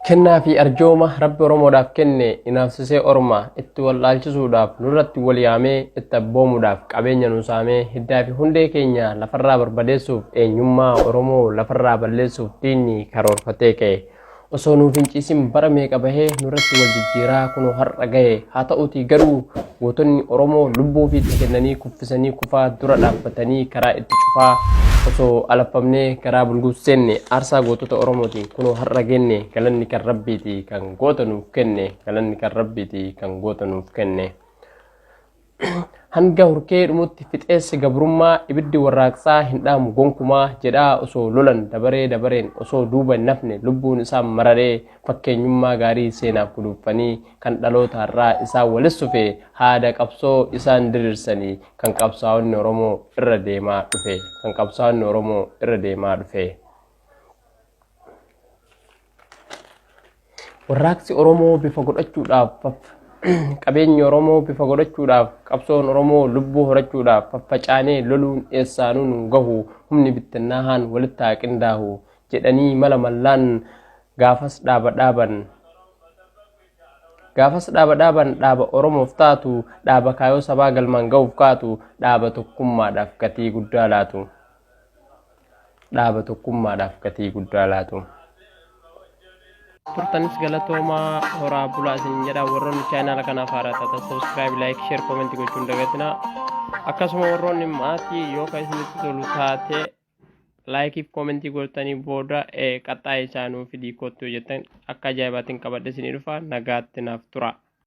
Kennaa fi arjooma Rabbi Oromoodhaaf kenne inaafsisee orma itti wal'aalchisuudhaaf nurratti wal yaamee itti abboomuudhaaf qabeenya nu saamee hiddaa fi hundee keenya lafarraa barbadeessuuf eenyummaa Oromoo lafarraa balleessuuf diinni karoorfatee ka'e. Osoo nuuf hin ciisin bara meeqa bahee nurratti wal jijjiiraa kunoo har'a gahe. Haa ta'uutii garuu gootonni Oromoo lubbuu ofiitti kennanii kuffisanii kufaa dura dhaabbatanii karaa itti cufaa osoo alaffamnee garaa bulguus seenne aarsaa gootota Oromootiin kunoo har'a geenne galanni kan Rabbiiti kan goota nuuf kenne galanni kan Rabbiiti kan goota nuuf kenne. Hanga hurkee dhumutti fixeessi gabrummaa ibiddi warraaqsaa hin dhaamu gonkumaa jedhaa osoo lolan dabaree dabareen osoo duuba hin hafne lubbuun isaan mararee fakkeenyummaa gaarii seenaaf guduunfanii kan dhaloota har'aa isaan walissufe haada qabsoo isaan diriirsanii kan qabsaa'onni Oromoo irra deemaa dhufe kan qabsaa'onni Oromoo irra deemaa dhufe. Warraaqsi Oromoo bifa godhachuudhaaf qabeenyi Oromoo bifa godhachuudhaaf qabsoon Oromoo lubbuu horachuudhaaf faffacaanee loluun eessaanuu nun gahu humni bittinnaahaan walitti haa qindaahu jedhanii mala mallaan gaafas dhaaba dhaaban. Gaafas dhaaba dhaaban dhaaba Oromoof taatu dhaaba kaayoo sabaa galmaan gahuuf kaatu dhaaba tokkummaadhaaf gatii guddaa laatu. Dhaaba tokkummaadhaaf gatii guddaa laatu. Turtanis galatoomaa horaa bulaa isin jedha warroonni chaayinaala kanaaf haaraa taatan subscribe like share comment gochuun dagatinaa akkasuma warroonni maatii yoo kan isinitti tolu taate laayikiif koomentii gootanii booda qaxxaa'ee isaa nuu fidii kottu jettan akka ajaa'ibaatiin qabadhe isinii dhufa nagaatti naaf tura.